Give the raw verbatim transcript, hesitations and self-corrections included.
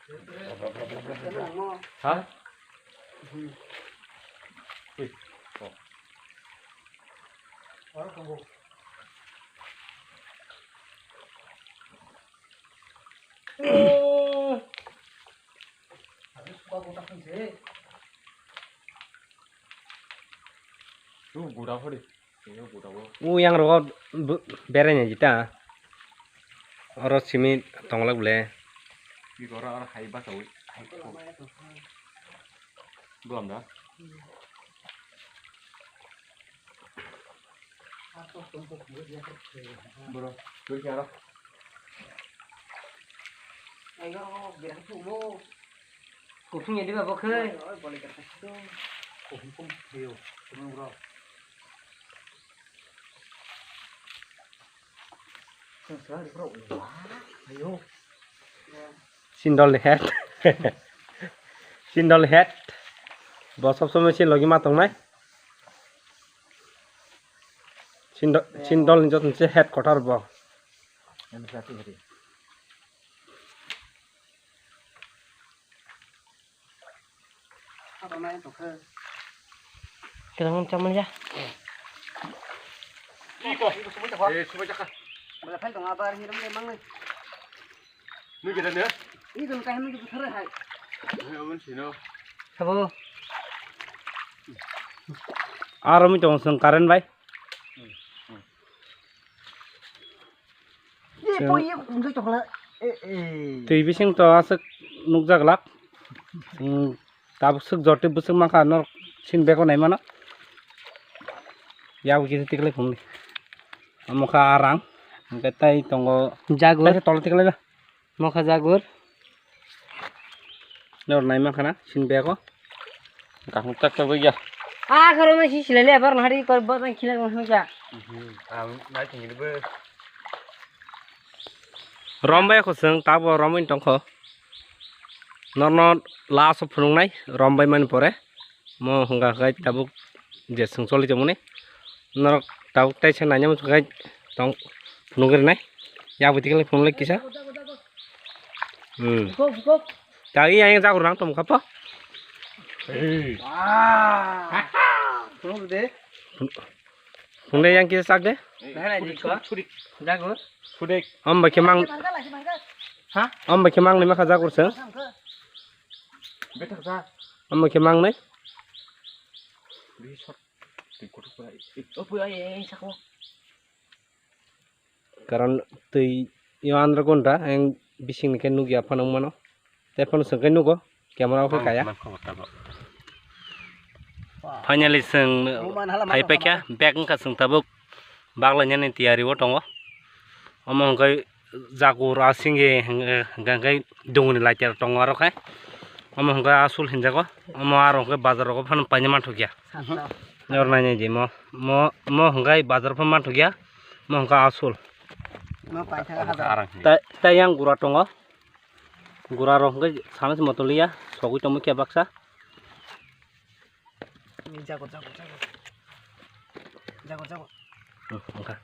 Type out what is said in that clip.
Ha? Uyang rogo beraina jita. Oro simi tonglak bole. Bikora oro hai basawi. Bulam da. Bro, tui kya ro? Ayo, biar tu mo. Kuphung ya di ba bo khai. Oi, oi, boleh kata tu. Kuphung kum, ayo, kuphung bro. Sing sila di bro. Wah, ayo. Sindol ni head. Sindol head. Bo sob somoi sin logi ma tongnai. Sindol, sindol ni jotoni se headquarter bo. Kita mau caman ya. Iko. Eh, semua cakap. Boleh kan dong abar hiram dia mang nih. Nui kita nih. Ini dong kayak mana gitu hai. Ini aman sih no. Sabo. Aro mi tong song karen bai. Twi bising to aswk nukjaglak. Tabuk swk jor tei bwswk mankha norok sin bego naimano. Yago kisa tiklai phungni. Omo kha arang. Hwnkhe tei tongo jagur. Tei tolo tiklai ba. Mokha jagur. Nor nai mankha na sin bego. Kahung tak tak ya. Ah, khoro ma si silai le bar nahari kor bot nang khilai nang ya. Ang nai tingin be. Rombai khosong tabo rombai tongkho. Norno last phunuknai rombai mani pore. Mo hwnka khe tabuk je swng choli tongmani. Norok tabuk teisa naina muchung khe tong phunuk rinai. Yak bwtwi khe phunuk lai kisa. Hmm. Ta iya yang jagur nang tong kha po. Phunuk de. Phunuk yang kisa sak de. Jagur. Phunuk. Om ba khe mang. Ha? Om ba khe mang ni ma kha jagur se. Bethak sa. Omo khe mangnai. Bisi short. Twi kutuk kurai. Eh, oh, pui, ai, ai, ai, sako. Karon twi yo andro gonda, ang bising ni khe nugya phano mano. Tei phano swngkhe nugo, camera o khe kaya. Finally, swng phai paikha, bag wngkha swng tabuk. Baglainani tiyari o tongo. Omo hwnkhe jagur asingye hwnkhe dongni lighter tongo aro khe. Omo hwnkhe asul hinjago. Omo aro hwnkhe bazar rogo phano paina manthokya. Oro nainai di mo. Mo, mo hwnkhe bazar phano manthokya. Mo hwnkhe asul. Tai, tai yang gura tongo. Gura rok hwnkhe sana se motoliya. Sogwi tongmo khe baksa. Jago, jago, jago. Jago, jago. Hmm, wngkha.